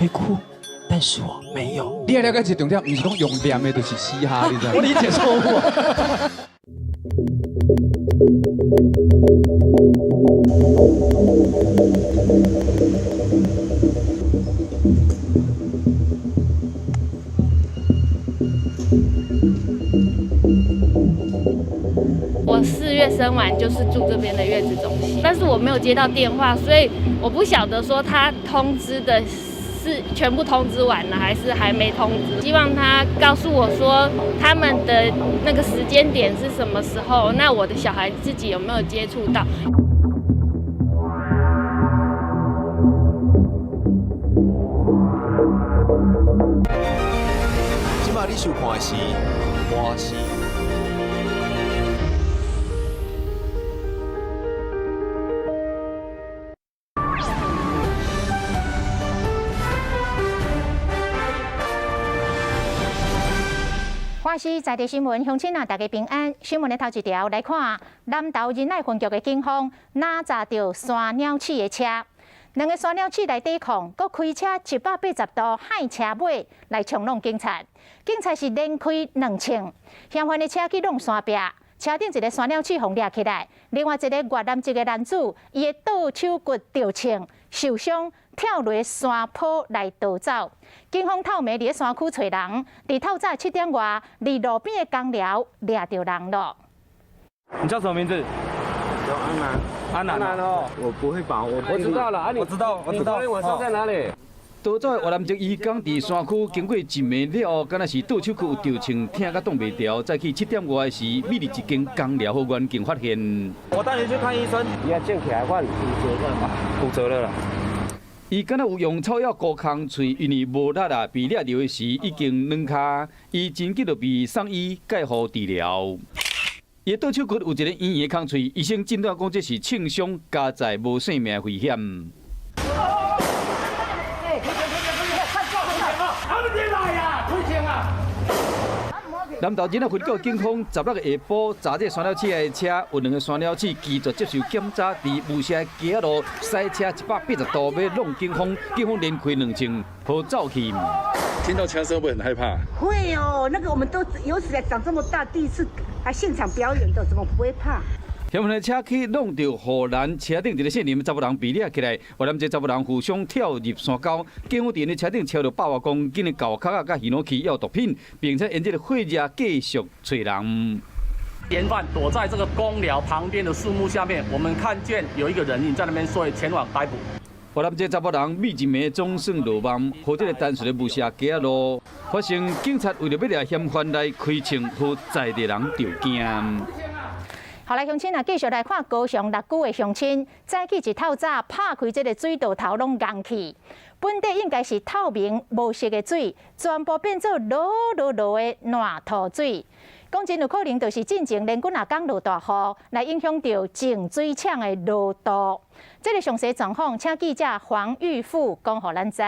會哭，但是我沒有。你愛了解一個重點，毋是講用念的，就是嘻哈，你知無？我理解錯誤。我4月生完就是住這邊的月子中心，但是我沒有接到電話，所以我不曉得說他通知的是全部通知完了，還是還沒通知。希望他告訴我說他們的那個時間點是什麼時候，那我的小孩自己有沒有接觸到？這擺你收看的是華視。華視在地新聞，鄉親啊，大家平安。新聞的頭一條來看，南投仁愛分局的警方攔查著山鳥鼠的車，兩个山鳥鼠來抵抗，閣開車180度幌車尾來衝挵警察，警察是連開兩槍，嫌犯的車去挵山壁，車頂一个山鳥鼠予掠起來，另外一个越南籍的男子，伊的倒手骨著槍受傷，跳落山坡來逃走。警方透暝佇咧山區揣人，佇透早7點外，佇路邊的工寮掠著人囉。你叫什麼名字？叫安南。安南。安南哦，我不會綁，我我知道了，我知道，我知道。你昨天晚上在哪裡？逃走的越南籍移工佇山區經過一暝了後，敢若是倒手骨有著槍，疼甲擋袂牢，早起7點外時，覕佇一間工寮予員警發現。我帶你去看醫生。你要站起來換骨折了，骨折了啦。伊敢若有用草藥糊空喙，因為無力啊，被掠著的時已經軟跤，伊真緊就被送醫蓋予治療。伊的倒手骨有一个圓圓的空喙，醫生診斷講這是槍傷加載無性命危險。南投仁愛分局警方16日下晡查這山鳥鼠的車，有兩个山鳥鼠拒絕接受檢查，佇霧社街仔路駛車180度欲挵警方，警方連開兩槍，予走去。聽到槍聲會很害怕？會哦，那個我們都有史來長這麼大，第一次還現場表演的，怎麼不會怕？嫌犯的車去挵著護欄，車頂一个姓林的查埔人被掠起來，越南籍查埔人負傷跳入山溝，警方佇𪜶的車頂抄著百外公斤的厚殼仔佮魚腦去要毒品，並且沿這个火熱繼續揣人。嫌犯躲在這個工寮旁邊的樹木下面，我們看見有一個人影在那邊，所以前往逮捕。越南籍查埔人覕一暝總算落網，予這个單純的霧社街仔路發生警察為著欲掠嫌犯來開槍，予在地人著驚。好來，鄉親啊，繼續來看高雄六龜的鄉親，早起一透早拍開這个水道頭攏絀去，本底應該是透明無色的水，全部變做濁濁濁的爛塗水。講真有可能就是進前連幾若工落大雨，來影響著淨水廠的濃度。這个詳細狀況，請記者黃玉富講予咱知。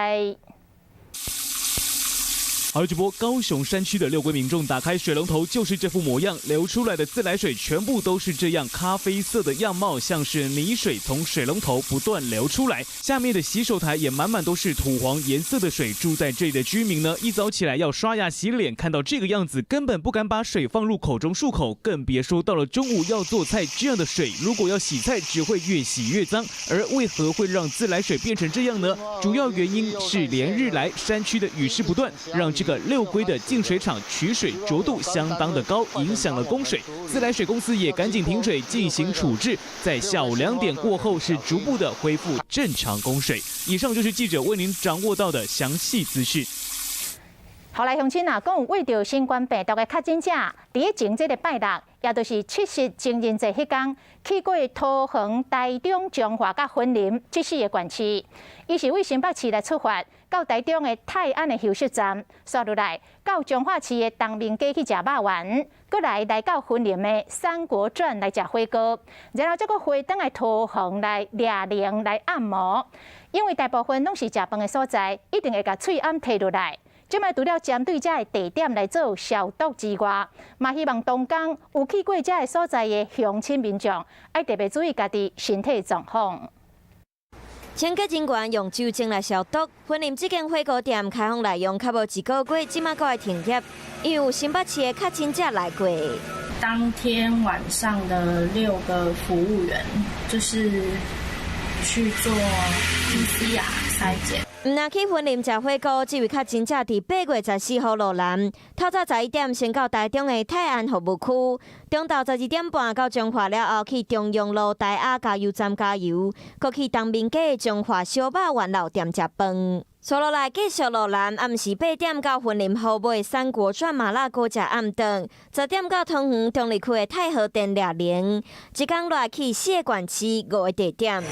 好，這波高雄山區的六龜民眾打開水龍頭就是這副模樣，流出來的自來水全部都是這樣咖啡色的樣貌，像是泥水從水龍頭不斷流出來。下面的洗手台也滿滿都是土黃顏色的水。住在這裡的居民呢，一早起來要刷牙洗臉，看到這個樣子，根本不敢把水放入口中漱口，更別說到了中午要做菜，這樣的水如果要洗菜，只會越洗越髒。而為何會讓自來水變成這樣呢？主要原因是連日來山區的雨勢不斷，讓這個六龜的淨水廠取水濁度相當的高，影響了供水。自來水公司也趕緊停水進行處置，在下午2點過後是逐步的恢復正常供水。以上就是記者為您掌握到的詳細資訊。好來，鄉親啊，講有為著新冠病毒的確診者，佇咧前這个拜六，也就是七夕情人節彼工，去過桃園、台中、彰化佮雲林這四个縣市。伊是為新北市來出發，到台中的泰安的休息站，煞落來到彰化市的東明街去食肉圓，閣來來到雲林的《三國傳》來食火鍋，然後再閣回轉來桃園來掠龍來按摩。因為大部分攏是食飯的所在，一定會共喙罨提落來。這擺除了針對這个地點來做消毒之外，嘛希望同工有去過這个所在的鄉親民眾，愛特別注意家己身體狀況。清潔人員用酒精來消毒。雲林這間火鍋店開放內用較無一個月，這馬閣會停業，因為有新北市的確診者來過。當天晚上的六個服務員就是去做 PCR 篩檢。毋但去雲林食火鍋，這位確診者佇8月14號落南，透早11點先到台中的泰安服務區，中晝12點半到彰化了後，去中央路大雅加油站加油，閣去東明街的彰化燒肉丸老店食飯。紲落來繼續落南，暗時8點到雲林虎尾三國傳麻辣鍋食暗頓，10點到桃園中壢區的太和殿掠靈，一工落來去四個縣市五個地點。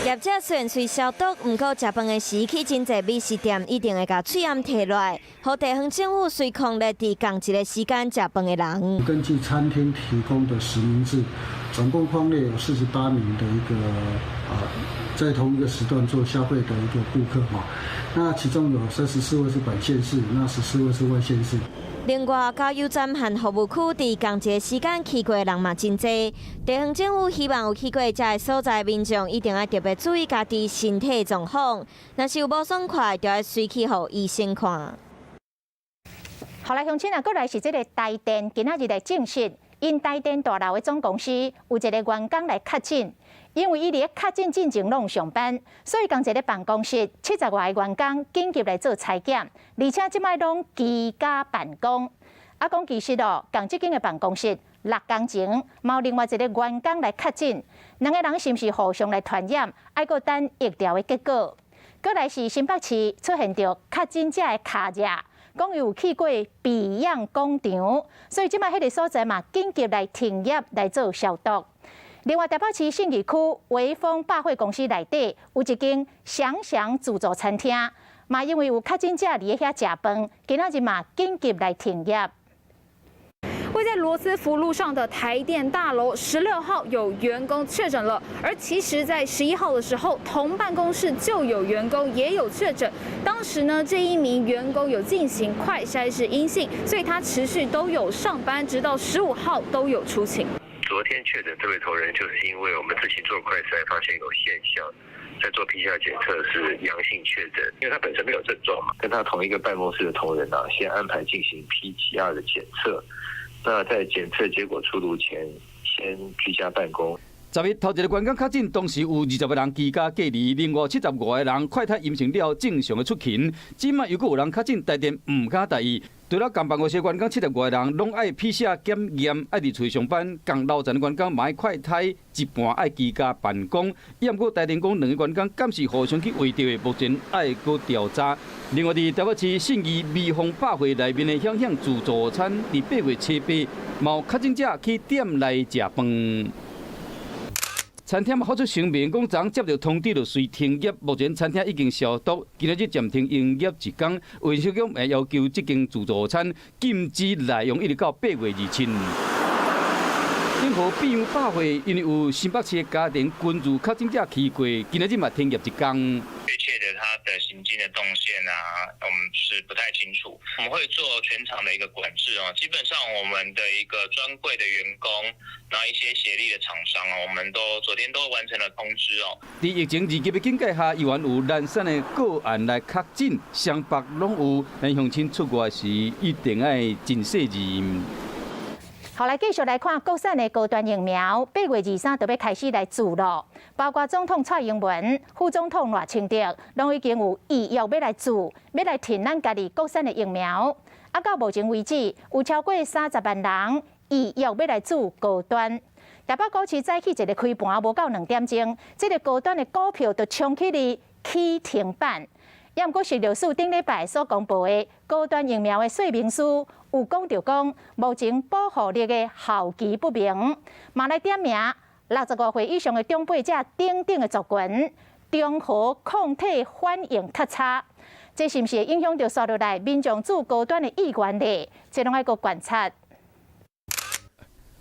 業者雖然隨消毒，毋過食飯的時去真濟美食店，一定會共喙罨提落來，予地方政府隨控咧佇仝一个時間食飯的人。根據餐廳提供的實名制，總共匡列有48名的一個在同一個時段做消費的一個顧客哈，那其中有34位是本縣市，那14位是外縣市。另外，加油站和服務區佇仝一个時間去過的人嘛真濟。地方政府希望有去過這个所在民眾一定愛特別注意家己身體狀況，若是有無爽快，就愛隨去予醫生看。好來，鄉親啊，過來是這个台電今仔日來證實，𪜶台電大樓的總公司有一个員工來確診，因為伊佇咧確診進前攏有上班，所以仝一个辦公室70外个員工緊急來做採檢，而且這擺攏居家辦公。啊，講其實哦，仝這間的辦公室6工前，嘛有另外一个員工來確診，兩个人是毋是互相來傳染？愛閣等疫調的結果。過來是新北市出現著確診者的跤跡。講伊有去過 Beyond 廣場，所以這擺彼个所在嘛緊急來停業來做消毒。另外，台北市信義區微風百貨公司內底有一間祥祥自助餐廳，嘛因為有確診者佇咧遐食飯，今仔日嘛緊急來停業。位在羅斯福路上的台電大樓，16號有員工確診了，而其實，在11號的時候，同辦公室就有員工也有確診。當時呢，這一名員工有進行快篩是陰性，所以他持續都有上班，直到15號都有出勤。昨天確診這位同仁，就是因為我們自行做快篩發現有現象，在做 PCR 檢測是陽性確診，因為他本身沒有症狀嘛，跟他同一個辦公室的同仁啊，先安排進行 PCR 的檢測。那在檢測結果出爐前，先居家辦公。10日頭一個員工確診，當時有20個人居家隔離，另外75個人快篩陰性了後正常的出勤。這擺又閣有人確診，台電毋敢大意。除了仝辦公室員工75個人攏愛 PCR 檢驗，愛佇厝上班；仝樓層員工嘛愛快篩，一半愛居家辦公。毋過台電講兩个員工敢是互相去圍著的，目前愛閣調查。另外，佇台北市信義微風百貨內面的響響自助餐，佇8月7日，嘛有確診者去店內食飯。餐廳嘛發出聲明，講昨接著通知就隨停業，目前餐廳已經消毒，今仔日暫停營業一工。衛生局會要求這間自助餐禁止內用，一直到8月27。頂河變百貨因為有新北市的家庭群聚確診者去過，今仔日嘛停業一工。確切的他的行經的動線啊，我們是不太清楚。我們會做全場的一個管制哦，基本上我們的一個專櫃的員工，那一些協力的廠商哦，我們都昨天都完成了通知哦。佇疫情二級的警戒下，猶原有零散的個案來確診，雙北攏有。咱鄉親出外時一定愛真細膩。好，來繼續來看國產的高端疫苗，8月23就欲開始來注咯。包括總統蔡英文、副總統賴清德，攏已經有意願欲來注，欲來挺咱家己國產的疫苗。啊，到目前為止，有超過30萬人意願欲來注高端。台北股市早起一个開盤無夠2點鐘，這个高端的股票就衝起去起停板。也毋過食藥署頂禮拜所公布的高端疫苗的說明書，有講著講，目前保護力的效期不明，嘛來點名65歲以上的長輩者等等的族群，中和抗體反應較差，這是毋是會影響著紲落來民眾注高端的意願呢？這攏愛閣觀察。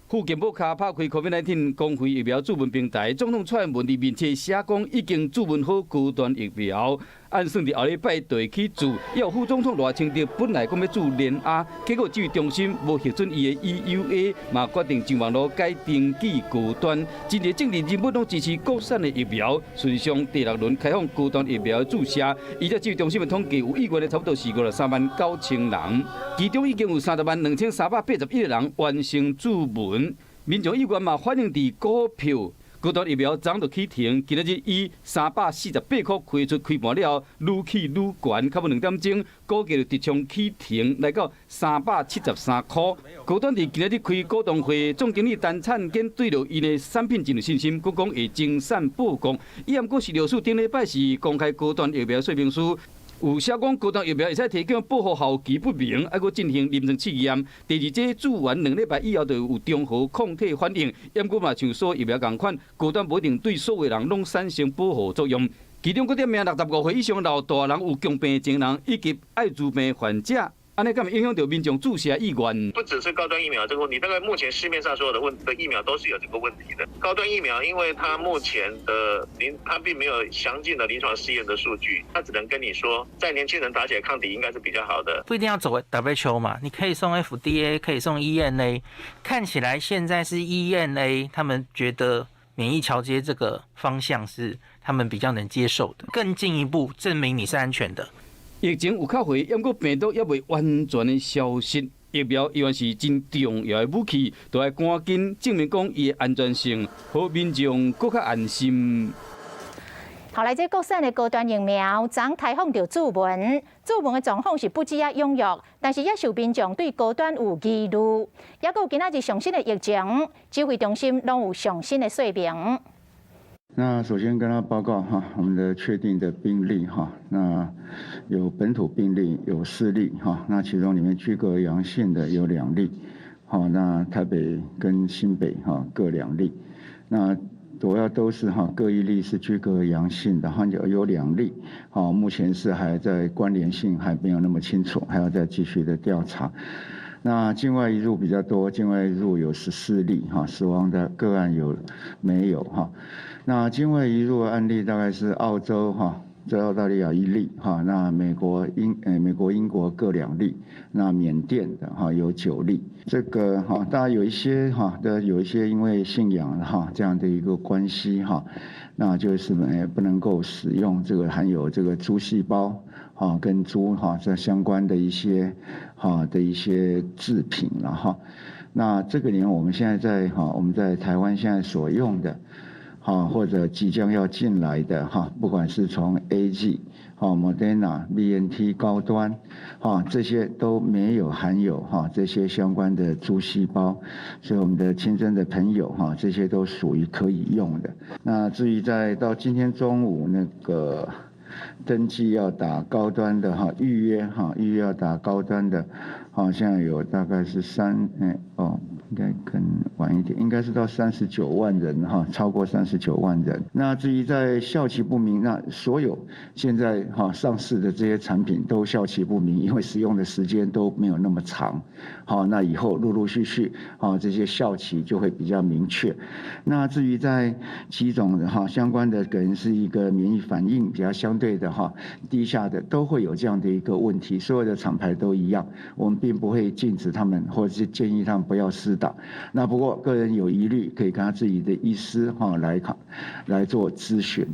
富健堡跤拍開 COVID-19 公費疫苗注文平台，總統蔡英文佇面冊寫講已經注文好高端疫苗，按算佇後禮拜就會去注。猶副總統賴清德本來講欲注聯亞，結果指揮中心無核准伊的 EUA，嘛決定上網路改登記高端。真濟政治人物攏支持國產的疫苗，順上第六輪開放高端疫苗注射。依照指揮中心的統計，有意願的差不多是53萬9千人，其中已經有30萬2381個人完成注文。民眾意願嘛反映佇股票。高端疫苗昨就起停，今仔日以348塊開出開盤了後，愈起愈懸，較無2點鐘，股價就直衝起停，來到373塊。高端佇今仔日開股東會，總經理陳燦堅對著𪜶的產品真有信心，閣講會增產報國。伊毋過食藥署頂禮拜是公開高端疫苗說明書。有寫講高端疫苗會使提供保護效期不明，猶閣進行臨床試驗。第二劑注完2禮拜以後，就有中和抗體反應。毋過嘛，像所有疫苗仝款，高端無一定對所有人攏產生保護作用。其中閣點名65歲以上老大人有共病情人以及愛滋病患者。按呢敢會影響著民眾注射意願？不只是高端疫苗這個問題，大概目前市面上所有的問的疫苗都是有這個問題的。高端疫苗，因為它目前的臨，它並沒有詳盡的臨床試驗的數據，它只能跟你說，在年輕人打起來抗體應該是比較好的。不一定要走 WHO 嘛，你可以送 FDA，可以送 EMA。看起來現在是 EMA，他們覺得免疫橋接這個方向是他們比較能接受的，更進一步證明你是安全的。疫情有較回，毋過病毒猶未完全的消失。疫苗依然是真重要的武器，都愛趕緊證明講伊的安全性，予民眾閣較安心。後來，這國產的高端疫苗昨開放著注文，注文的狀況是不止啊踴躍，但是也受民眾對高端有疑慮。猶閣有今仔日上新的疫情，指揮中心攏有上新的說明。那首先跟大家報告哈，我們的確定的病例哈，那有本土病例有4例哈，那其中裡面居隔陽性的有2例，好，那台北跟新北哈各2例，那主要都是哈各1例是居隔陽性的，哈有2例，好，目前是還在關聯性還沒有那麼清楚，還要再繼續的調查。那境外移入比較多，境外移入有14例哈，死亡的個案有沒有哈？那境外移入的案例大概是澳洲哈，在澳大利亞1例哈，那美國英國各2例，那緬甸的哈有9例。這個哈，當然有一些哈的有一些因為信仰哈這樣的一個關係哈，那就是不能夠使用這個含有這個豬細胞哈跟豬哈這相關的一些哈的一些製品了哈。那這個年我們現在在哈我們在台灣現在所用的。哈，或者即將要進來的哈，不管是從 AZ、哈、Moderna、BNT 高端，哈，這些都沒有含有哈這些相關的豬細胞，所以我們的輕症的朋友哈，這些都屬於可以用的。那至於在到今天中午那個登記要打高端的哈，預約哈，預約要打高端的，好像有大概是三哎哦。應該更晚一點，應該是到39萬人哈，超過39萬人。那至於在效期不明，那所有現在哈上市的這些產品都效期不明，因為使用的時間都沒有那麼長。好，那以後陸陸續續，哈這些效期就會比較明確。那至於在幾種哈相關的，可能是一個免疫反應比較相對的哈低下的，都會有這樣的一個問題。所有的廠牌都一樣，我們並不會禁止他們，或者是建議他們不要施打。那不過個人有疑慮，可以跟他自己的醫師哈來考來做諮詢。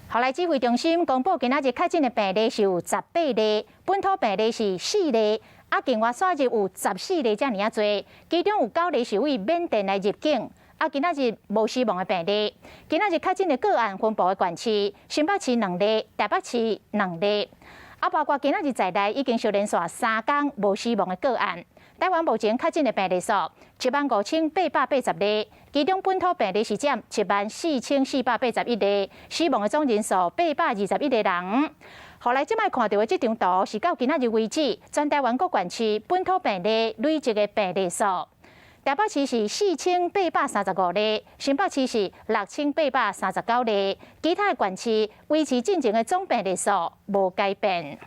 後來指揮中心公布今仔日確診的病例是有18例，本土病例是4例，啊，境外徙入有14例遮爾仔濟，其中有9例是對緬甸來入境。啊，今仔日無死亡的病例，今仔日確診的個案分布的縣市，新北市2例，台北市2例，啊，包括今仔日在內已經相連續3工無死亡的個案。台灣目前確診的病例數75,880例，其中本土病例是佔74,481例，死亡的總人數821個人。後來這擺看到的這張圖是到今仔日為止，全台灣各縣市本土病例累積的病例數。台北市是4835例，新北市是6839例，其他的縣市維持進前的總病例數無改變。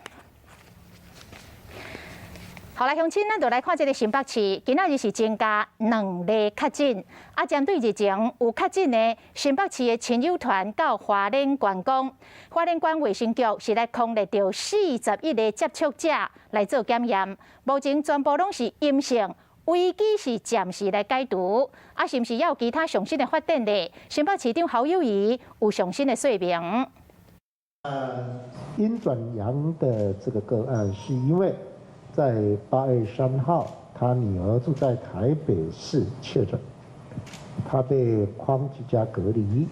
好來，鄉親，咱就來看這个新北市，今仔日是增加兩例確診。啊，針對日前有確診的新北市的親友團到花蓮觀光，花蓮縣衛生局是來匡列著41个接觸者來做檢驗，目前全部攏是陰性，危機是暫時來解除。啊，是毋是猶有其他上新的發展呢？新北市長侯友宜有上新的說明。陰轉陽的這個個案，是因為在8月3號，他女兒住在台北市確診，他被框居家隔離。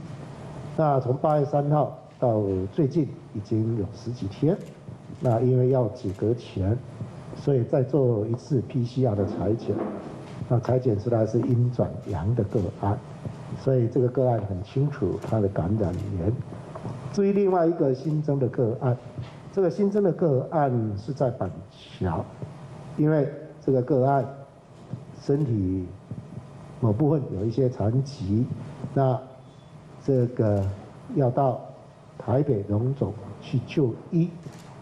那從8月3號到最近已經有十幾天，那因為要解隔前，所以再做一次 PCR 的採檢，那採檢出來是陰轉陽的個案，所以這個個案很清楚他的感染源。至於另外一個新增的個案，這個新增的個案是在板橋，因為這個個案身體某部分有一些殘疾，那這個要到台北榮總去就醫，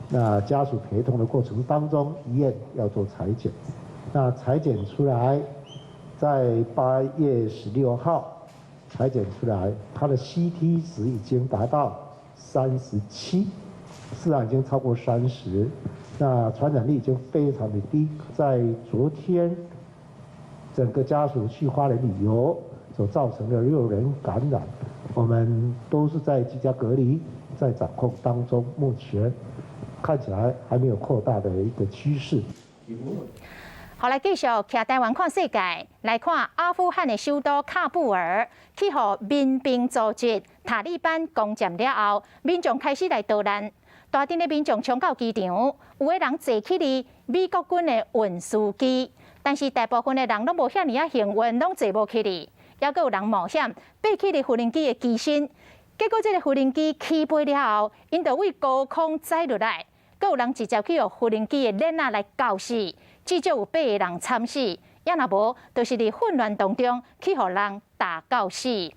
那家屬陪同的過程當中，醫院要做採檢，那採檢出來，在8月16號採檢出來，他的 CT 值已經達到37。自然已經超過30，那傳染力已經非常的低。在昨天，整個家屬去花蓮旅遊，所造成的六人感染，我們都是在居家隔離，在掌控當中。目前看起來還沒有擴大的一個趨勢。好，來繼續徛台灣看世界，來看阿富汗的首都喀布爾，去予民兵組織塔利班攻佔了後，民眾開始來逃難。大陣的民眾衝到機場，有的人坐起佇美國軍的運輸機，但是大部分的人攏無遐爾仔幸運，攏坐無起去。猶閣有人冒險爬起佇無人機的機身，結果這个無人機起飛了後，𪜶就對高空載落來，閣有人直接去予無人機的鏈仔來絞死，至少有八個人慘死，也若無，就是佇混亂當中去予人打到死。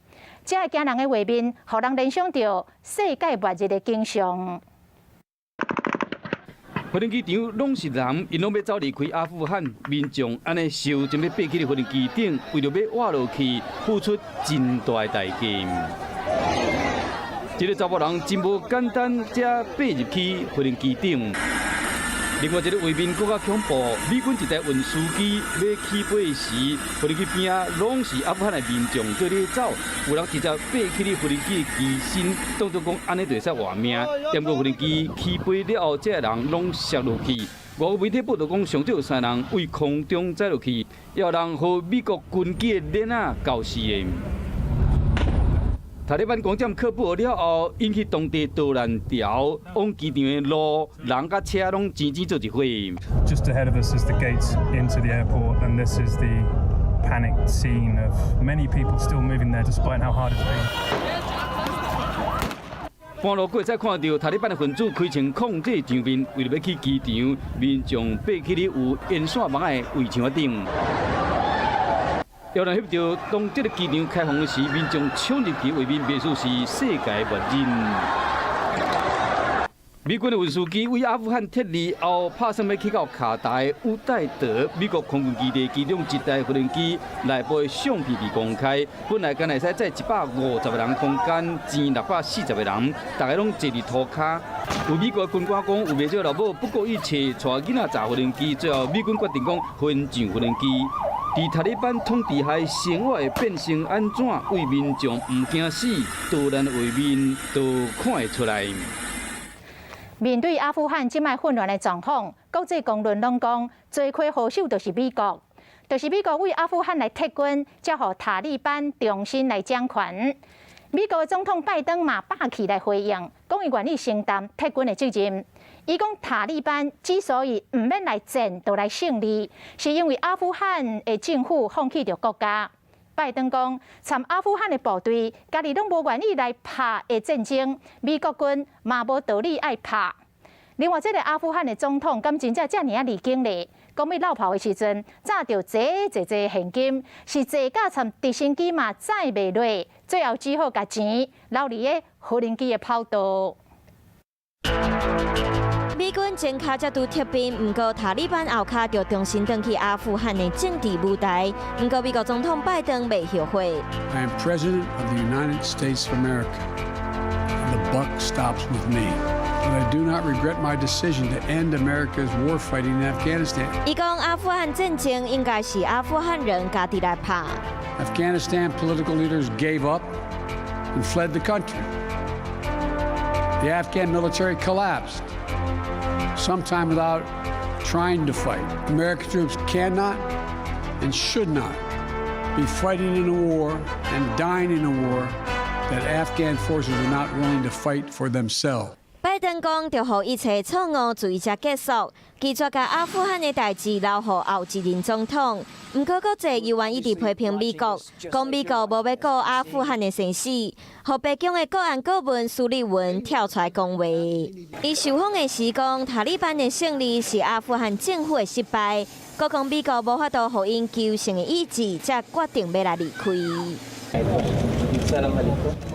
這个驚人的畫面，予人聯想到世界末日的景象。無人機場攏是人，𪜶攏欲走離開阿富汗，民眾按呢受準備爬起佇無人機頂，為著欲活落去，付出真大的代價。這个查某人真無簡單，才爬入去無人機頂。另外一个畫面閣較恐怖，美軍一台運輸機欲起飛時，無人機邊仔攏是阿富汗的民眾綴咧走，有人直接爬起佇無人機的機身，當作講按呢就會使活命。毋過無人機起飛了後，這个人攏摔落去。外國媒體報道講，上少有三人對空中載落去，也有人予美國軍機的鏈仔絞死的。塔利班攻佔喀布爾了後，引起當地逃難潮，往機場的路，人佮車攏擠擠做一伙。 Just ahead of us is the gate into the airport, and this is the panicked scene of many people still moving there, despite how hard it's been. 半路過才看著塔利班的分子開槍控制場面，為著欲去機場，民眾爬起佇有煙線網的圍牆頂。有人翕著當這个機場開放時，民眾衝入去畫面，袂輸是世界末日。美軍的運輸機對阿富汗撤離後，拍算欲去到卡達的烏代德美國空軍基地，其中一台無人機內部的相片被公開。本來敢若會使載150個人空間，擠640個人，大家攏坐佇塗跤。有美國軍官講，有袂少老母不顧一切帶囡仔坐無人機，最後美軍決定講分上無人機。佇塔利班統治下，生活會變成按怎？對民眾毋驚死，逃難畫面都看會出來。面對阿富汗這擺混亂的狀況，國際公論攏講，罪魁禍首就是美國，就是美國對阿富汗來撤軍，才予塔利班重新來掌權。美國總統拜登嘛霸氣來回應，講伊願意承擔撤軍的責任。伊講塔利班之所以毋免來戰，就來勝利，是因為阿富汗的政府放棄著國家。拜登講，參阿富汗的部隊，家己攏無願意來拍的戰爭，美國軍嘛無道理愛拍。另外，這个阿富汗的總統敢真正遮爾仔離經咧？講欲落跑的時陣，詐著濟濟濟現金，是濟甲參直升機嘛載袂落，最後只好共錢留佇个無人機的跑道。美軍前跤才拄撤兵，毋過塔利班後跤就重新轉去阿富汗的政治舞台。毋過美國總統拜登袂後悔。 I am president of the United States of America. The buck stops with me. But I do not regret my decision to end America's war fighting in Afghanistan. 伊講阿富汗戰爭應該是阿富汗人家己來拍。 Afghanistan political leaders gave up and fled the country. The Afghan military collapsed, sometime without trying to fight. American troops cannot and should not be fighting in a war and dying in a war that Afghan forces are not willing to fight for themselves. 拜登講，著予一切錯誤隨這結束，拒絕共阿富汗的代誌留予後一任總統。毋過國際猶原一直批評美國，講美國無欲顧阿富汗的生死，予白宮的國安顧問蘇利文跳出來講話。伊受訪的時講，塔利班的勝利是阿富汗政府的失敗，閣講美國無法度予𪜶求勝的意志，才決定欲來離開。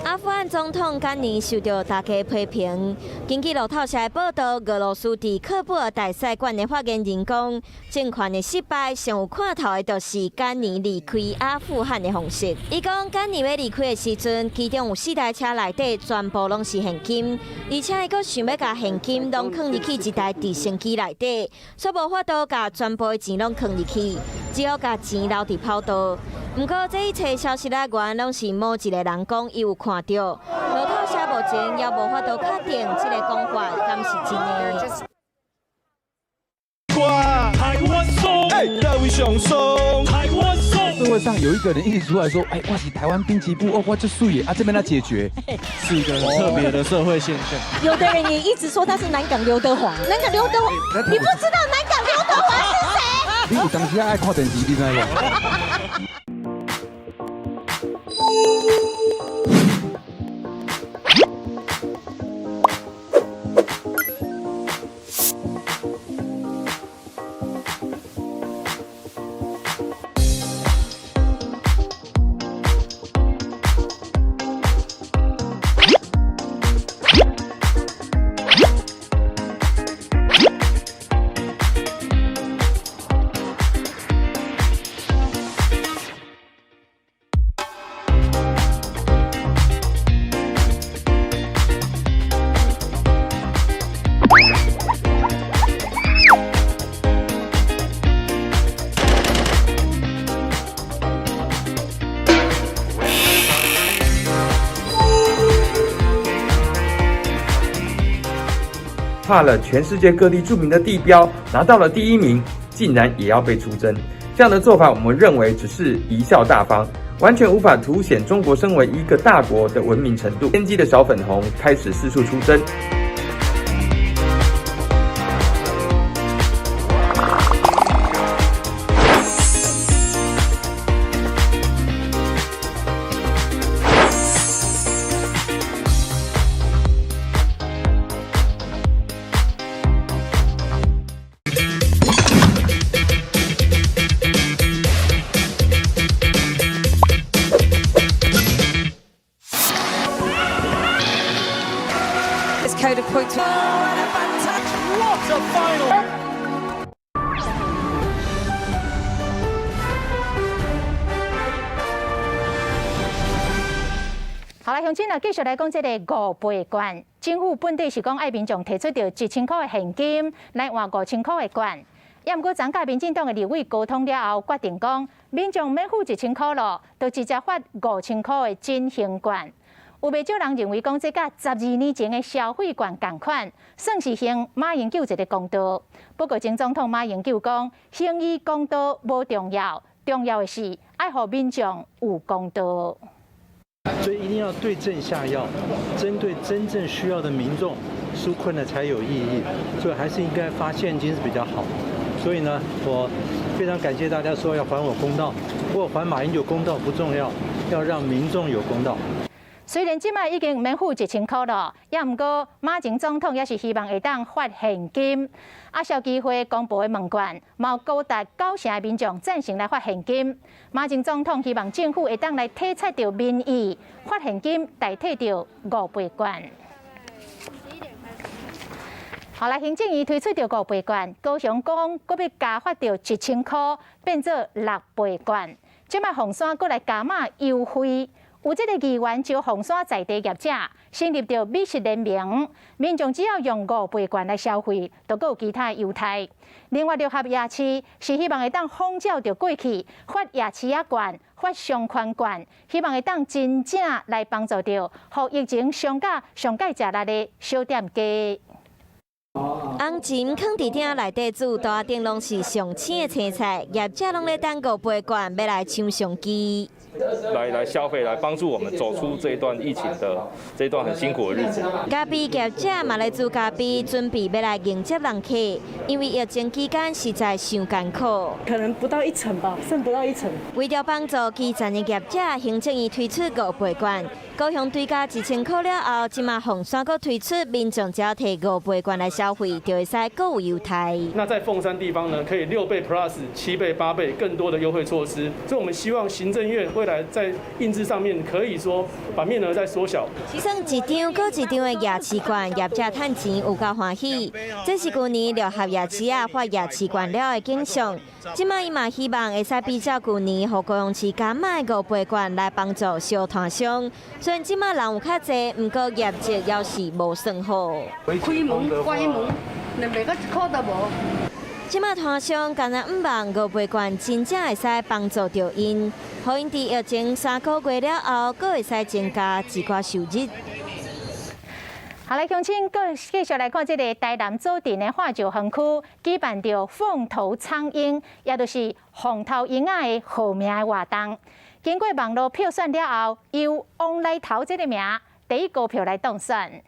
阿富汗總統甘尼受到大家批評。根據路透社的報道，俄羅斯佇喀布爾大使館的發言人講，政權的失敗上有看頭的，就是甘尼離開阿富汗的方式。伊講，甘尼欲離開的時陣，其中有四台車內底全部攏是現金，而且伊閣想欲共現金攏囥入去一台直升機內底，卻無法度共全部的錢攏囥入去，只好共錢留佇跑道。毋過，這一切消息來源攏是某一個人講伊有看著，路透社目前猶無法度確定這個講法敢是真的。台灣爽，欸，佗位上爽？台灣爽。社會上有一個人一直出來說，哎，我是台灣濱崎步，哦，我這水的，啊，這欲按怎解決？是一個很特別的社會現象。有的人也一直說他是南港劉德華，南港劉德華，你不知道南港劉德華是誰？你有當時愛看電視，你知無？跨了全世界各地著名的地標，拿到了第一名，竟然也要被出征。這樣的做法，我們認為只是貽笑大方，完全無法凸顯中國身為一個大國的文明程度。天機的小粉紅開始四處出征。 What a final! 好啦，鄉親啊，繼續來講這个五倍券。政府本底是講愛民眾提出著一千箍的現金來換五千箍的券，也毋過昨佮民進黨的立委溝通了後，決定講民眾免付一千箍囉，就直接發五千箍的振興券。有袂少人認為講這佮12年前的消費券仝款，算是還馬英九一个公道。不過前總統馬英九講，還伊公道無重要，重要的是愛予民眾有公道。所以一定要對症下藥，針對真正需要的民眾紓困呢才有意義。所以還是應該發現金是比較好。所以呢，我非常感謝大家說要還我公道，不過還馬英九公道不重要，要讓民眾有公道。雖然這擺已經毋免付一千箍囉，也毋過馬前總統也是希望會當發現金。啊，消基會公布的問卷，嘛有高達90%的民眾贊成來發現金。馬前總統希望政府會當來體察著民意，發現金代替著五倍券。後來行政院推出著五倍券，高雄講閣欲加發著1000箍，變做6倍券。這擺鳳山閣來加碼優惠，有這個議員招鳳山在地業者成立著美食聯盟，民眾只要用五倍券來消費，就閣有其他優待。另外，六合夜市是希望會當仿照著過去發夜市仔券、發商圈券，希望會當真正來幫助著，予疫情傷甲上蓋食力的小店家。紅蟳囥佇鼎內底煮，桌仔頂攏是上鮮的青菜，業者攏咧等五倍券，欲來搶商機。來消費，來幫助我們走出這一段疫情的這一段很辛苦的日子。咖啡業者嘛咧煮咖啡，準備欲來迎接人客，因為疫情期間實在傷艱苦。可能不到一成吧，剩不到一成。為著幫助基層的業者，行政院推出五倍券，高雄追加1000箍了後，這馬鳳山閣推出民眾只要提五倍券來消費，就會使閣有優待。那在鳳山地方呢，可以6倍 plus、7倍、8倍更多的優惠措施。所以，我們希望行政院未來在印制上面，可以說把面額再縮小。算一張閣一張的夜市券，業者趁錢有夠歡喜。這是舊年六合夜市仔發夜市券了的景象。這馬伊嘛希望會使比照舊年，予高雄市加碼五倍券來幫助小攤商。雖然這馬人有較濟，毋過業績猶是無算好。開門關門，連賣到一箍都無。這馬攤商敢若向望五倍券真正會使幫助著𪜶，予𪜶佇疫情3個月了後，閣會使增加一寡收入。好來，鄉親，閣繼續來看這个台南左鎮的化石園區舉辦著鳳頭蒼鷹，也就是鳳頭鷹仔的號名的活動。經過網路票選了後，由王來頭這个名第一高票來當選。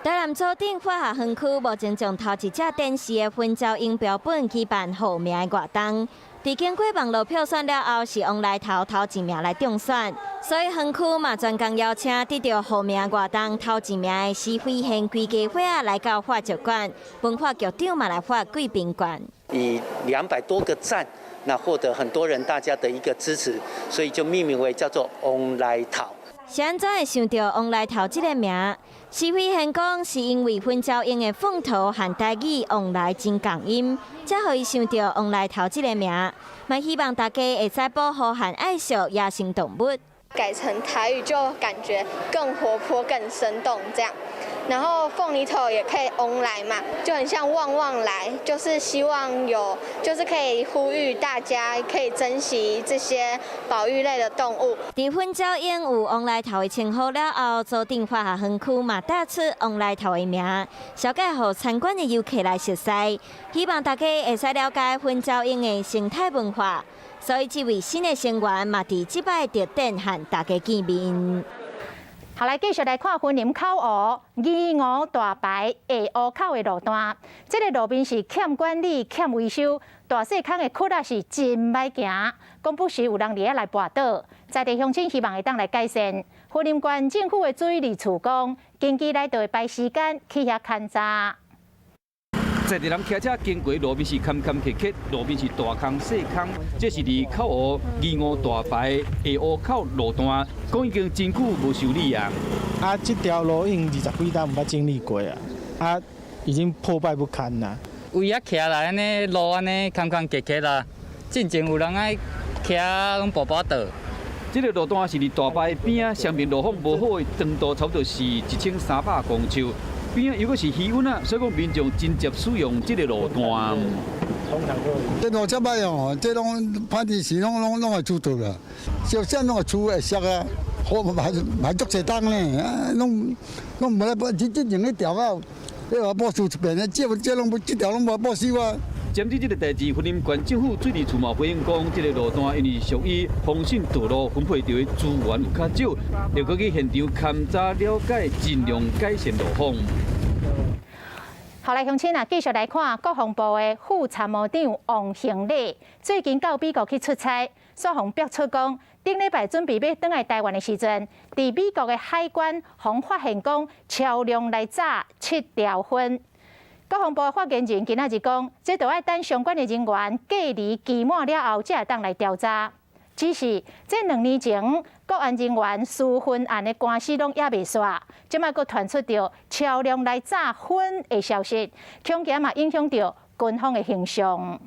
台南左鎮化學園區目前將頭一隻展示的薰鳥鷹標本舉辦號名的活動。佇經過網路票選了後，是王來頭頭一名來中選，所以園區嘛專工邀請得著號名活動頭一名的施飛賢規家伙仔來到化石館，文化局長嘛來發貴賓券。以200多個讚，那獲得很多人大家的一個支持，所以就命名為叫做王來頭。是按怎會想著王來頭這个名？施飛賢講，是因為薰鳥鷹的鳳頭和台語王來真仝音，才予伊想著王來頭這个名。嘛希望大家會使保護和愛惜野生動物。改成台語就感覺更活潑、更生動，這樣。然後鳳梨頭也可以旺來嘛，就很像旺旺來，就是希望有，就是可以呼籲大家可以珍惜這些保育類的動物。佇薰鳥鷹有王來頭的稱號了後，左鎮化學園區嘛打出王來頭的名，紹介予參觀的遊客來熟似，希望大家會使了解薰鳥鷹的生態文化。所以這位新的成員嘛，佇這擺特展和大家見面。好，來繼續來看雲林口湖二五大排下湖口的路段，這个路面是欠管理、欠維修，大細空的窟仔是真歹行，講不時有人佇遐來跋倒，在地鄉親希望會當來改善。雲林縣政府的水利處講，近期內就會排時間去遐勘查。在地人騎車經過路面是坎坎坷坷，路面是大空細空，這是佇口湖二五大排下湖口路段，講已經真久無修理啊。啊，這條路已經20幾冬毋捌整理過啊，啊，已經破敗不堪啦。圍遐徛來按呢路按呢坎坎坷坷啦，進前有人愛騎攏跋跋倒。這个路段是佇大排邊仔，上面路況無好的長度差不多是1300公尺。邊仔又閣是魚塭啊，所以講民眾真捷使用這个路段。這路遮歹哦，這攏反正是攏會出倒啦，小啥攏會出會摔啊，好還足濟冬呢，啊，攏無來補，這這前彼條啊，你話補修一遍，這攏無，這條攏無補修啊。針對這个代誌，雲林縣政府水利處嘛回應講，這个路段因為屬於豐盛道路分配著的資源有較少，就閣去現場勘查了解，盡量改善路況。好來，鄉親啊，繼續來看國防部的副參謀長王興禮，最近到美國去出差，煞予爆出講，頂禮拜準備欲轉來台灣的時陣，佇美國的海關予發現講超量來詐七條薰。國防部的發言人今仔日講，這著愛等相關的人員隔離期滿了後，才會當來調查。只是這2年前，國安人員私分案的官司攏猶未煞，這擺閣傳出著超量來詐婚的消息，恐驚嘛影響著軍方的形象。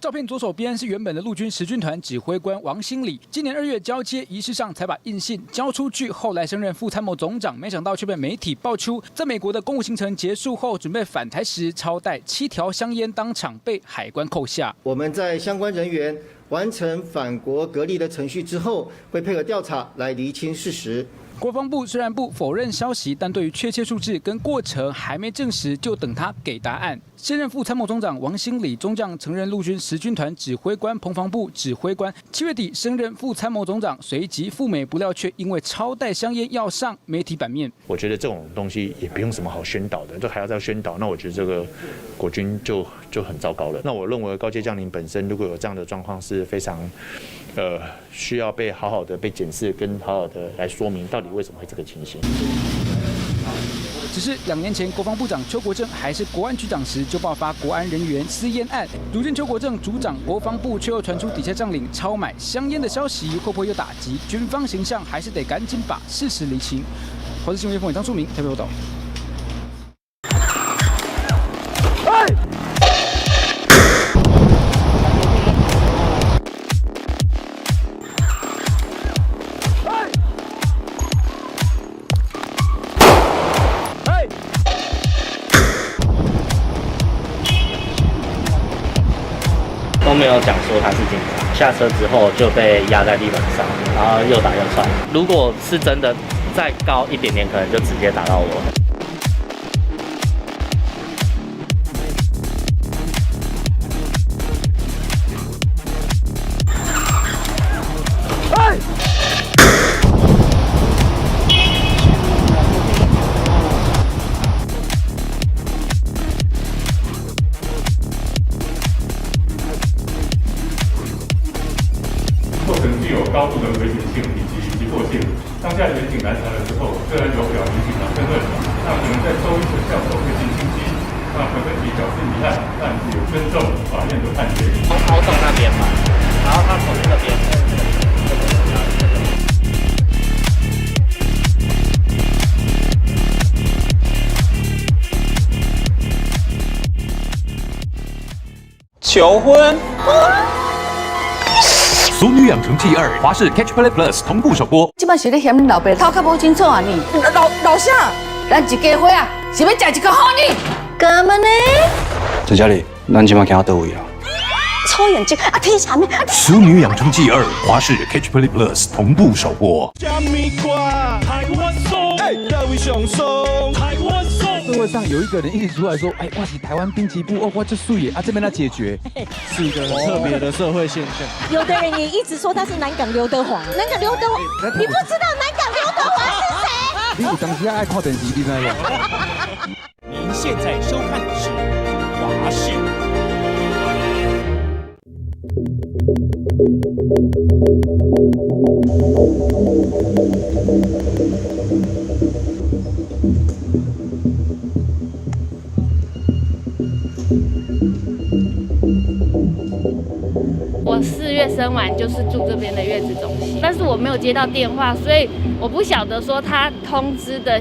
照片左手邊是原本的陸軍十軍團指揮官王新禮，今年2月交接儀式上才把印信交出去，後來升任副參謀總長，沒想到卻被媒體爆出，在美國的公務行程結束後，準備返台時，超帶7條香菸，當場被海關扣下。我們在相關人員完成返國隔離的程序之後，會配合調查來釐清事實。國防部雖然不否認消息，但對於確切數字跟過程還沒證實，就等他給答案。現任副參謀總長王新禮中將曾任陸軍十軍團指揮官、彭防部指揮官，7月底升任副參謀總長，隨即赴美，不料卻因為超帶香菸要上媒體版面。我覺得這種東西也不用什麼好宣導的，都還要再宣導，那我覺得這個國軍就很糟糕了。那我認為高階將領本身如果有這樣的狀況，是非常需要被好好的被檢視，跟好好的來說明到底為什麼會這個情形。只是2年前，國防部長邱國正還是國安局長時，就爆發國安人員私菸案。如今邱國正主掌國防部，卻又傳出底下將領超買香菸的消息，會不會又打擊軍方形象？還是得趕緊把事實釐清。華視新聞葉鳳偉、張淑明台北報道。都沒有講說他是警察，下車之後就被壓在地板上，然後又打又踹。如果是真的再高一點點，可能就直接打到我。過程具有高度的危險性以及急迫性。當下員警攔查的時候，雖然有表明警察身份，那可能在收音的效果未盡清晰，那可分局表示遺憾，但也尊重法院的判決。從頭洞那邊嘛，然後他從這邊。求婚。《俗女養成記2》華視 Catch Play Plus 同步首播。這擺是咧嫌恁老爸頭殼無清楚啊？你老啥？咱一家伙啊，是欲食一個好呢？幹嘛呢？陳嘉麗，咱這擺行到佗位啊？抽眼睛啊！聽啥物？ 《俗女養成記2》華視 Catch Play Plus 同步首播。社會上有一個人一直出來說：“哎，我是台灣兵棋部哦，我這水啊，這邊來解決，是一個很特別的社會現象。”有的人也一直說他是南港劉德華，南港劉德華，你不知道南港劉德華是誰？你有當時愛看電視，你知無？您現在收看的是華視。我4月生完就是住這邊的月子中心，但是我沒有接到電話，所以我不曉得說他通知的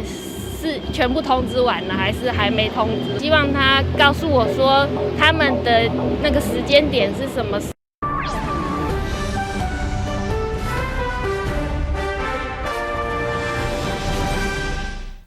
是全部通知完了，還是還沒通知。希望他告訴我說他們的那個時間點是什麼。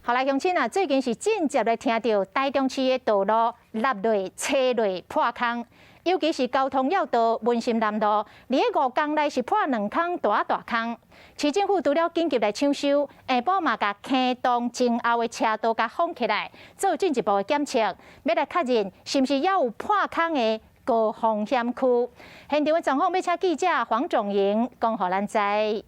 好來，鄉親啊，最近是間接來聽到台中市的道路落雷、車雷破空，尤其是交通要道文心南路，佇咧5天內是破2空大大空。市政府除了緊急來搶修，下晡嘛共坑洞前後的車道共封起來，做進一步的檢測，欲來確認是毋是猶有破空的高風險區。現場的狀況，欲請記者黃仲瑩講予咱知。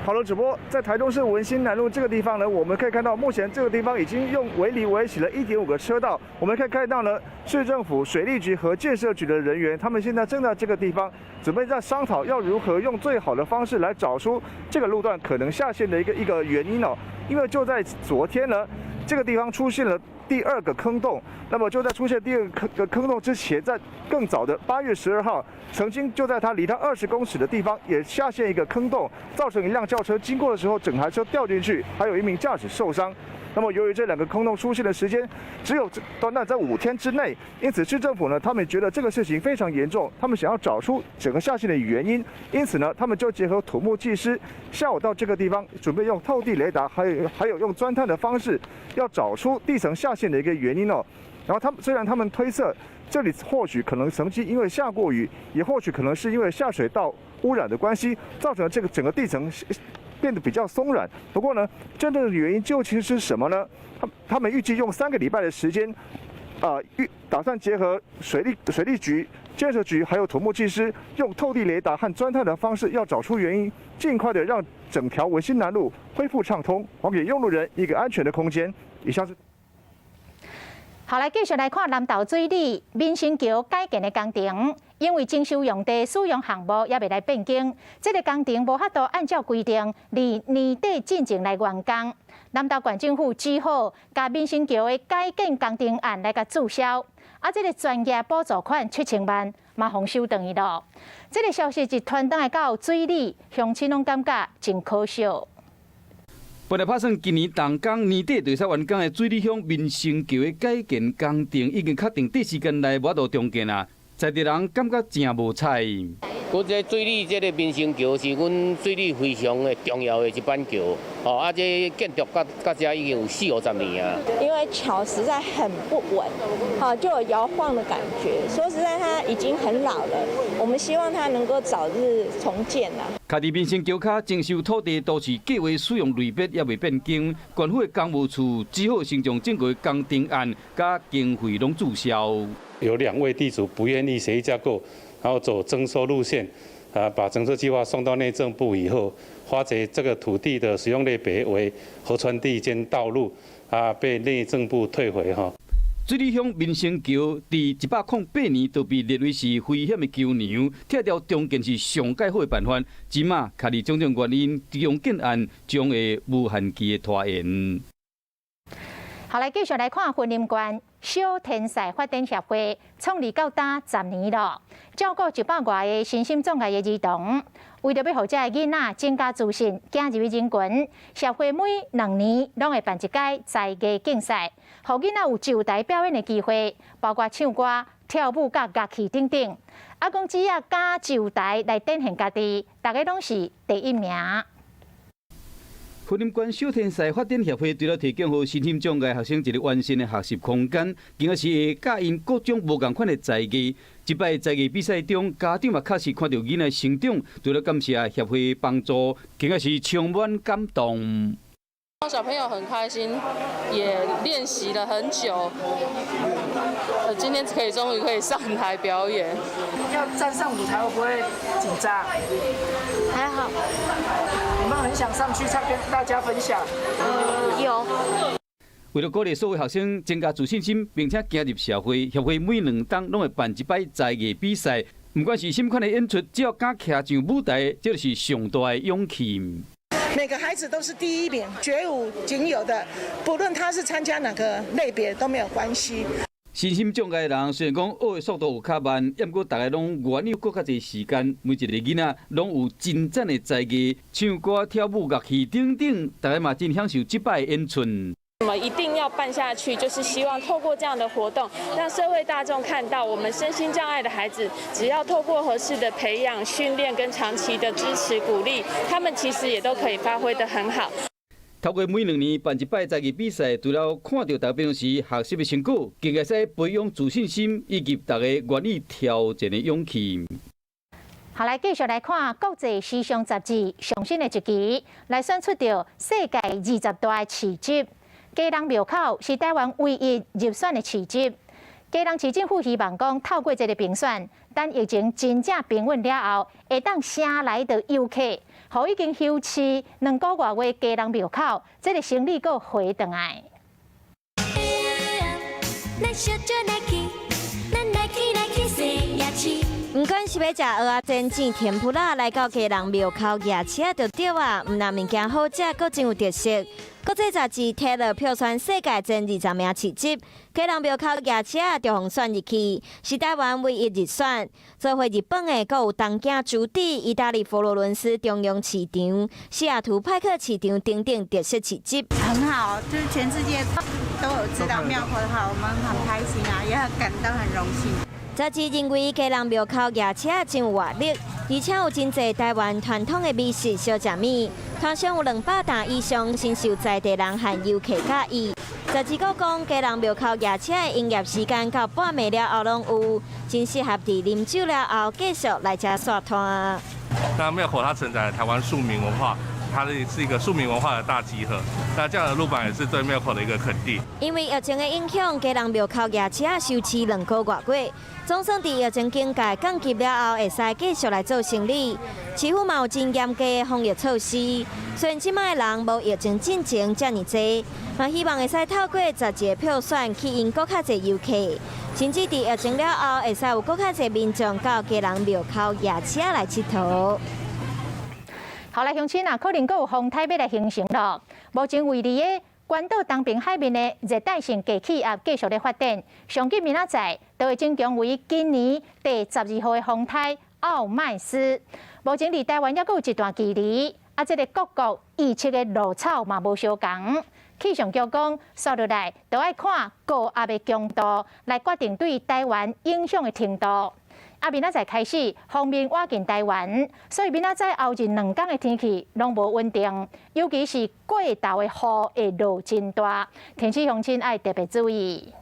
好了，主播，在台中市文心南路這個地方呢，我們可以看到，目前這個地方已經用圍籬圍起了1.5個車道。我們可以看到呢，市政府水利局和建設局的人員，他們現在正在這個地方準備在商討要如何用最好的方式來找出這個路段可能下陷的一個原因哦。因為就在昨天呢，這個地方出現了第二个坑洞。那么就在出现第二个坑洞之前，在更早的8月12号，曾经就在它离它20公尺的地方也下陷一个坑洞，造成一辆轿车经过的时候，整台车掉进去，还有一名驾驶受伤。那么，由于这两个坑洞出现的时间只有短短在5天之内，因此市政府呢，他们觉得这个事情非常严重，他们想要找出整个下陷的原因，因此呢，他们就结合土木技师，下午到这个地方，准备用透地雷达，还有用钻探的方式，要找出地层下陷的一个原因哦。然后他们虽然他们推测这里或许可能曾经因为下过雨，也或许可能是因为下水道污染的关系，造成了这个整个地层变得比较松软。不过呢，真正的原因究竟是什么呢？他们预计用3个礼拜的时间，打算结合水利局、建设局还有土木技师，用透地雷达和钻探的方式，要找出原因，尽快的让整条文心南路恢复畅通，还给用路人一个安全的空间。以上是。好，來繼續來看南投水里民生橋改建的工程，因為徵收用地使用項目猶未來變更，這個工程無法度按照規定佇年底進前來完工。南投縣政府只好共民生橋的改建工程案來共註銷，啊，這個專業補助款7000萬嘛予收轉去囉。這個消息一傳轉來到水里，鄉親攏感覺真可惜。本來拍算今年動工年底就會使完工的水里鄉民生橋的改建工程，已經確定短時間內無法度重建啊，在地人感覺誠無彩。阮這水里這个民生橋是阮水里非常的重要的一板橋，哦，啊，這建築到到這已經有四五十年啊。因為橋實在很不穩，好就有搖晃的感覺。說實在，它已經很老了，我們希望它能夠早日重建啦。徛佇民生橋跤徵收土地都市計畫使用類別猶未變更，縣府的工務處只好先將整個工程案佮經費攏註銷。有兩位地主不願意協議架構，然後走徵收路線，啊，把徵收計劃送到內政部以後，發覺這個土地的使用類別為河川地兼道路，啊，被內政部退回哈。水里鄉民生橋佇108年就被列為是危險的橋梁，拆掉重建是上蓋好的辦法。這馬卡佇種種原因，重建案將會無限期的拖延。好，來繼續來看雲林縣小天才發展協會創立到今10年了，照顧100外個身心障礙的兒童，為著欲予這个囡仔增加自信，走入人群，協會每2年攏會辦一屆才藝競賽，予囡仔有上台表演的機會，包括唱歌、跳舞、佮樂器等等。啊，講只要敢上台來展現家己，逐个攏是第一名。雲林縣小天才發展協會除了提供予身心障礙學生一个完善的學習空間，更加是會教𪜶各種無仝款的才藝。這擺才藝比賽中，家長嘛確實看到囡仔成長，除了感謝協會幫助，更加是充滿感動。小朋友很開心，也練習了很久，今天可以終於可以上台表演。要站上舞台會不會緊張？還好。有沒有很想上去唱跟大家分享？有。為了鼓勵所有學生增加自信心，並且走入社會，協會每兩冬攏會辦一擺才藝比賽。不管是啥物款的演出，只要敢徛上舞台，這就是上大的勇氣。每個孩子都是第一名，絕無僅有的，不論他是參加哪個類別都沒有關係。身心障礙的人雖然講學的速度有較慢，毋過逐家攏願意閣較濟時間，每一个囡仔攏有真讚的才藝，唱歌、跳舞、樂器等等，逐家嘛真享受這擺演出。我們一定要辦下去，就是希望透過這樣的活動，讓社會大眾看到我們身心障礙的孩子，只要透過合適的培養、訓練跟長期的支持鼓勵，他們其實也都可以發揮得很好。透過每2年辦一擺才藝比賽，除了看著大家平常時學習的成果，更會使培養自信心以及逐家願意挑戰的勇氣。好，來繼續來看國際時尚雜誌上新的一期，來選出著世界20大市集。基隆廟口是臺灣唯一入選的市集。基隆市政府希望講，透過這个評選，等疫情真正平穩了後，會當請來著遊客，予已經休市2個外月基隆廟口，這个生意閣回轉來。毋管是欲食蚵仔煎、煎甜不辣，來到基隆廟口夜市仔就對啊，毋但物件好食，閣真有特色。國際雜誌 Tatler 票選世界前20名市集，基隆廟口夜市就予選入去，是台灣唯一入選。做伙入榜的，閣有東京築地、意大利佛羅倫斯中央市場、西雅圖派克市場等等特色市集。很好，就是全世界都有知道廟口的話，我們很開心啊，也很感到很榮幸。雜誌認為基隆廟口夜市真有活力，而且有真濟台灣傳統的美食小食物，攤商有200擔以上，深受在地人和遊客佮意。雜誌閣講，基隆廟口夜市的營業時間到半暝了後攏有，真適合佇啉酒了後繼續來遮煞攤。那廟口它承載了台灣庶民文化，它是一個庶民文化的大集合。那這樣的入榜也是對廟口的一個肯定。因為疫情的影響，基隆廟口夜市休市2個外月，總算佇疫情警戒降級了後，會使繼續來做生意。市府嘛有真嚴格的防疫措施，雖然這擺的人無疫情進前遮爾濟，嘛希望會使透過雜誌的票選，吸引閣較濟遊客，甚至佇疫情了後，會使有閣較濟民眾到基隆廟口夜市來𨑨迌。好來，鄉親啊，可能閣有風颱欲來形成囉。目前位佇个關島東邊海面的熱帶性低氣壓繼續咧發展，上緊明仔載就會增強為今年第12號的風颱奧麥斯。目前離台灣猶閣有一段距離，啊，這个各國預測的落草嘛無相仝。氣象局講，紲落來就愛看高壓的強度來決定對台灣影響的程度。啊，明仔載開始鋒面倚近台灣，所以明仔載後日兩工的天氣攏無穩定，尤其是過晝的雨會落真大，提醒鄉親愛特別注意。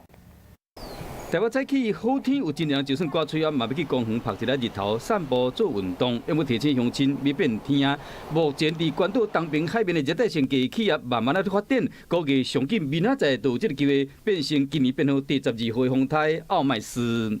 台北早起好天有真涼，就算掛喙罨嘛欲去公園曝一下日頭、散步做運動。欲提醒鄉親欲變天。目前佇關島東邊海面的熱帶性低氣壓慢慢仔發展，估計上緊明仔載就有這个機會變成今年編號第12號的風颱奧麥斯。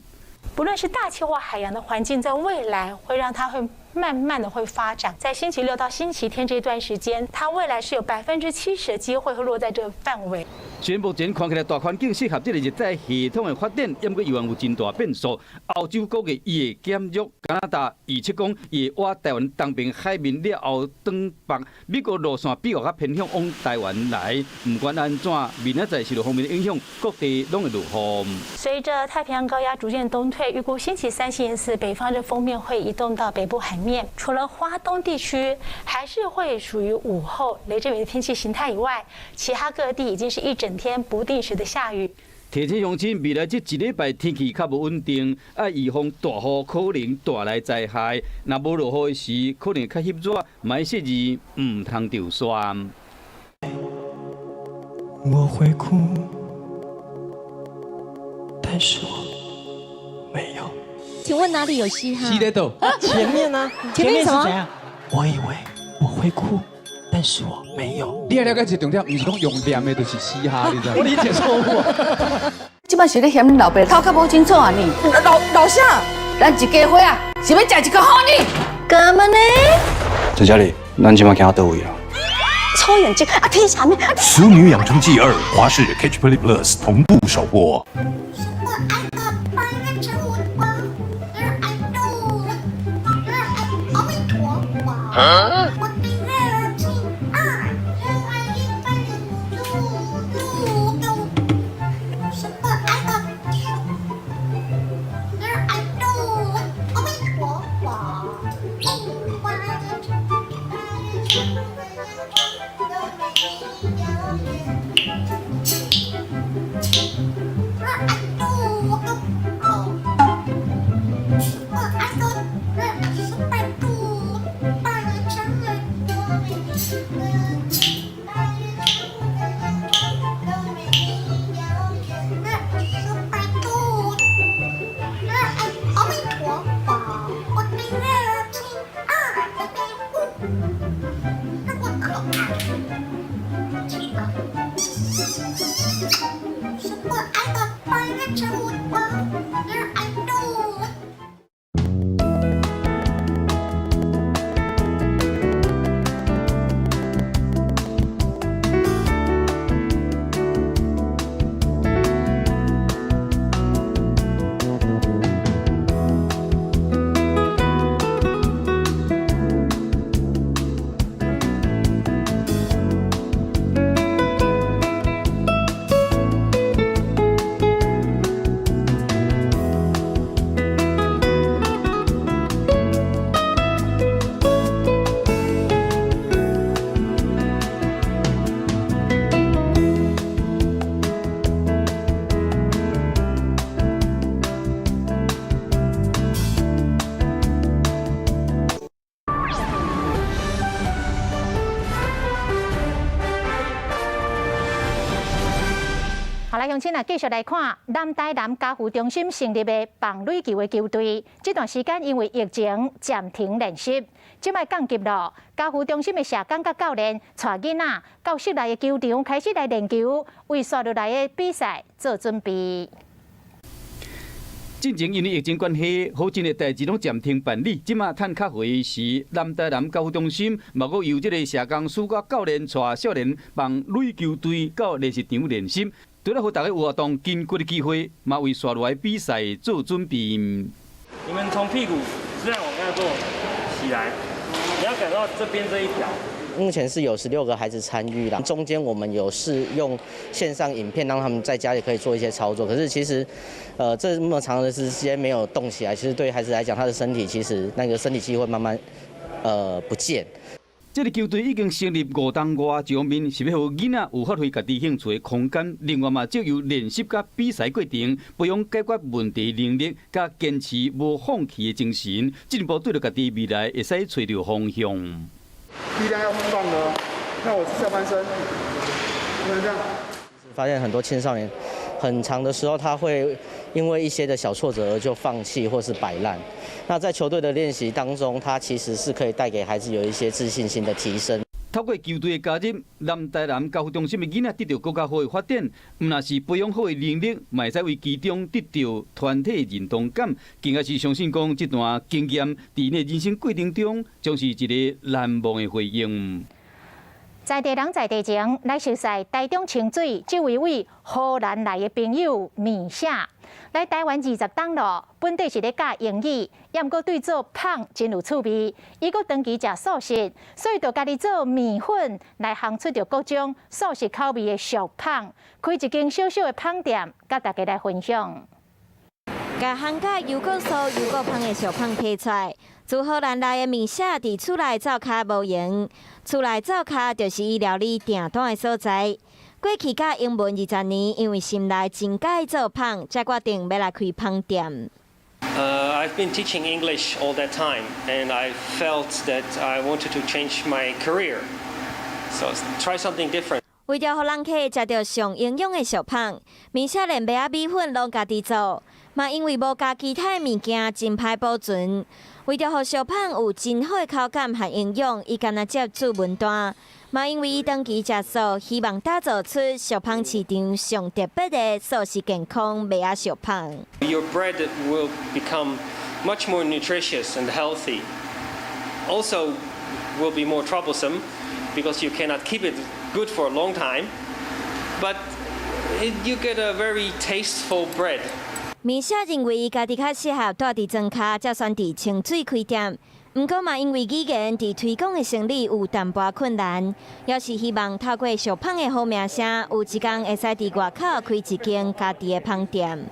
不論是大氣或海洋的環境，在未來會讓它會慢慢的會發展。在星期六到星期天這段時間，它未來是有70%的機會會落在這個範圍。雖然目前看起來大環境適合這個熱帶系統的發展，不過猶原有真大變數。歐洲估計伊會減弱，加拿大預測講伊會倚台灣東邊海面了後轉北，美國路線比較較偏向往台灣來。毋管按怎，明仔載受到鋒面的影響，各地攏會落雨。隨著太平洋高壓逐漸東退，預估星期三、星期四北方的鋒面會移動到北部海面，除了花東地區還是會屬於午後雷陣雨的天氣形態以外，其他各地已經是一整天不定時的下雨。提醒鄉親，未來這一禮拜天氣較無穩定，愛預防大雨可能帶來災害。若無落雨的時，可能較翕熱，嘛適宜毋通著沙。我會哭，但是我沒有。請問哪裡有嘻哈？西得前面呢？前面什麼？我以為我會哭，但是我沒有。你愛了解一個重點，毋是講用念的，就是嘻哈，你知？我理解錯誤。這擺是咧嫌恁老爸頭殼無清楚啊你？老老夏，咱一家伙仔是欲食一個好呢？幹嘛呢？陳嘉麗，咱這擺行佗位啊？抽眼睛啊！聽啥物？《俗女養成記2》華視 Catch Play Plus 同步首播。啊？好來，鄉親啊，繼續來看南台南家扶中心成立的棒壘球的球隊，這段時間因為疫情暫停練習，這擺降級咯。家扶中心的社工佮教練帶囡仔到室內的球場開始來練球，為紲落來的比賽做準備。進前因為疫情關係，好幾个代誌攏暫停辦理。這馬趁較回時，南台南家扶中心嘛閣由這个社工師佮教練帶少年棒壘球隊到練習場練習，除了予大家有活動筋骨的機會，嘛為紲落來比賽做準備。你們從屁股這樣往下做起來，你要感到這邊這一條。目前是有16個孩子參與啦，中間我們有試用線上影片，讓他們在家裡可以做一些操作。可是其實，這麼長的時間沒有動起來，其實對孩子來講，他的身體其實那個身體肌會慢慢，不見。這个球隊已經成立5冬外，一方面是欲予囡仔有發揮家己興趣的空間，另外嘛藉由練習佮比賽過程，培養解決問題能力，佮堅持無放棄的精神，進一步對著家己未來會使揣著方向。力量要放的，那我下半身不能這樣。發現很多青少年，很長的時候他會因為一些的小挫折而就放棄或是擺爛。那在球隊的練習當中，他其實是可以帶給孩子有一些自信心的提升。透過球隊的加入，南台南家扶中心的囡仔得著閣較好的發展，毋但是培養好的能力，嘛會使為其中得著團體認同感，更加是相信講這段經驗佇𪜶的人生過程中，將是一个難忘的回憶。在地人在地情，來熟悉台中清水這位為荷蘭來的朋友米夏，來台灣20冬咯，本底是咧教英語，也毋過對做麭真有趣味，伊閣長期食素食，所以就家己做麵粉來烘出著各種素食口味的俗麭，開一間小小的麭店，佮大家來分享。共烘甲又閣酥又閣芳的俗麭提出來，自荷蘭來的米夏佇厝內灶跤無閒，厝內灶跤就是伊料理訂單的所在。過去教英文20年，因為心內真佮意做麭，才決定欲來開麭店。 I've been teaching English all that time, and I felt that I wanted to change my career, so try something different. 為著予人客食著上營養的俗麭，米夏連麥仔米粉攏家己做，嘛因為無加其他的物件，真歹保存。為著予俗麭有真好的口感和營養，伊干焦接注文單。嘛因為伊長期食素，希望打造出俗麭市場上特別的素食健康麥仔俗麭。 Your bread will become much more nutritious and healthy. Also, will be more troublesome because you cannot keep it good for a long time. But you get a very tasteful bread. 米夏認為伊家己較適合蹛佇莊跤，才選佇清水開店。毋過嘛，因為語言佇推廣的生理有淡薄困難，猶是希望透過俗麭的好名聲，有一工會使佇外口開一間家己的麭店。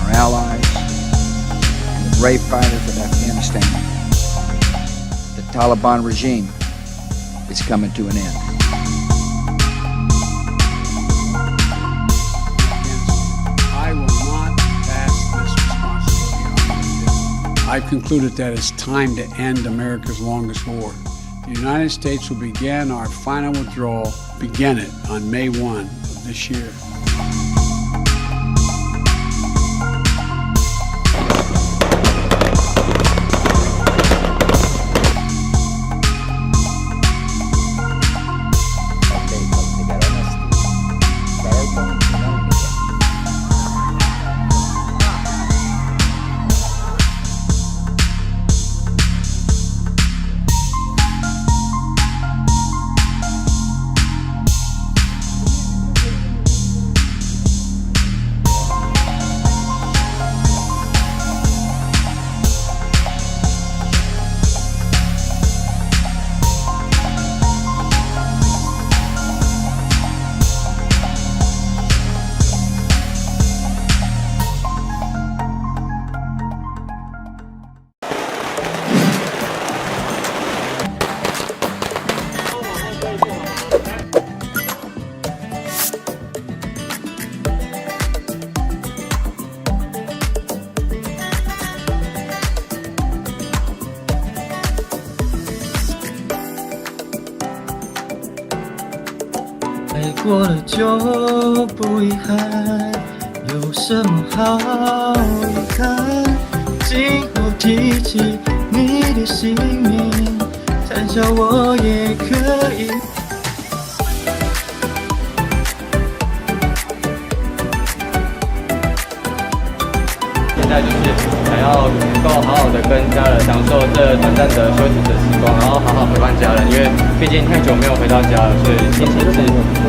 Our allies and the brave fighters of Afghanistan, the Taliban regime is coming to an end. I will not pass this responsibility on to them. I've concluded that it's time to end America's longest war. The United States will begin our final withdrawal, begin it on May 1 of this year. 過了就不遺憾，有什麼好遺憾？今後提起你的姓名，談笑我也可以。現在就是想要能夠好好的跟家人享受這短暫的休息的時光，然後好好陪伴家人，因為畢竟太久沒有回到家了，所以心情是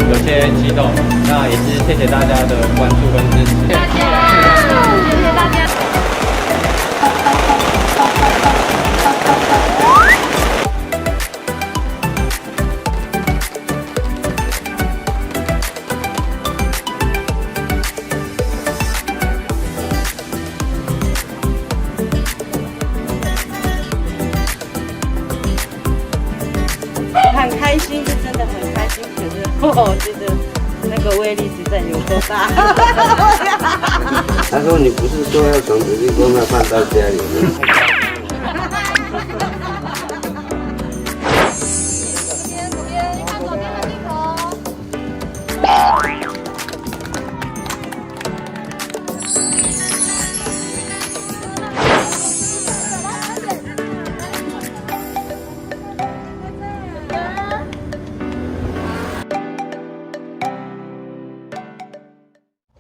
有些激動。那也是謝謝大家的關注跟支持。大家，謝謝大家。很開心，是真的很開心。可是我覺得那個威力實在有夠大。他說：“你不是說要從土地公那放到家裡嗎？”左邊，看左邊的鏡頭。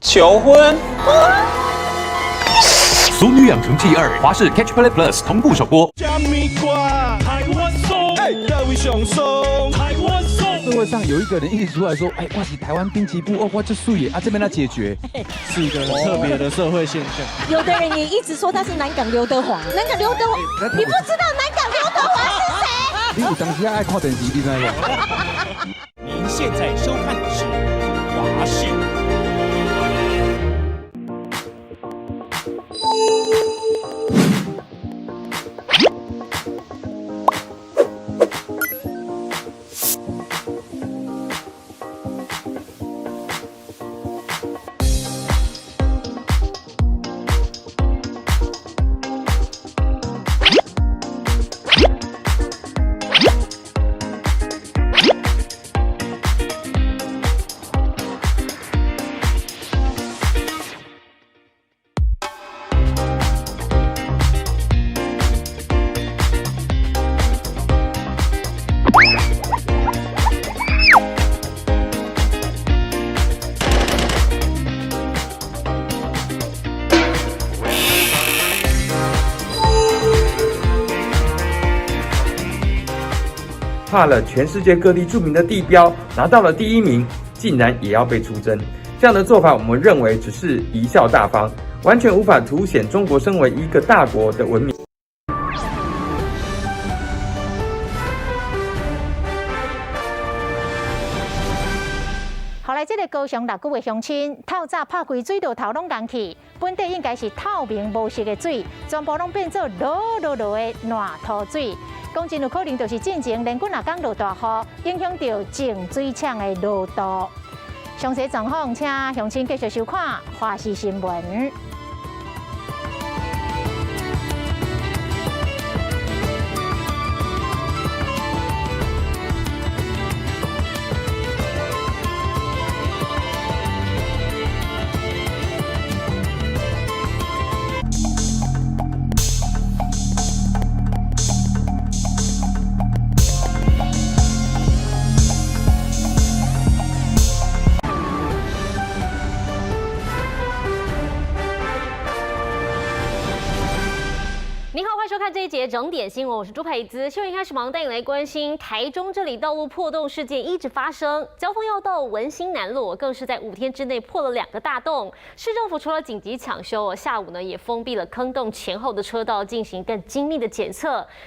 求婚。 《俗女養成記2》華視 Catch Play Plus 同步首播。社會上有一個人一直出來說：“哎，我是台灣濱崎步哦，我這水的啊，這邊來解決，是一個很特別的社會現象。有的人也一直說他是南港劉德華，南港劉德華，你不知道南港劉德華是誰？你有當時愛看電視，你知無？您現在收看的是華視。跨了全世界各地著名的地標，拿到了第一名，竟然也要被出征。這樣的做法，我們認為只是貽笑大方，完全無法凸顯中國身為一個大國的文明。後來，這個高雄六股的鄉親，透早拍開水道頭攏溶去，本底應該是透明無色的水，全部攏變做濁濁濁的爛塗水。講真有可能就是進前連續若工落大雨，影響到淨水廠的濃度。詳細狀況，請鄉親繼續收看華視新聞。這一節整點新聞，我是朱佩姿。新聞一開始，馬上帶你來關心台中這裡道路破洞事件一直發生，交通要道文心南路更是在5天之內破了2個大洞。市政府除了緊急搶修，下午呢也封閉了坑洞前後的車道，進行更精密的檢測。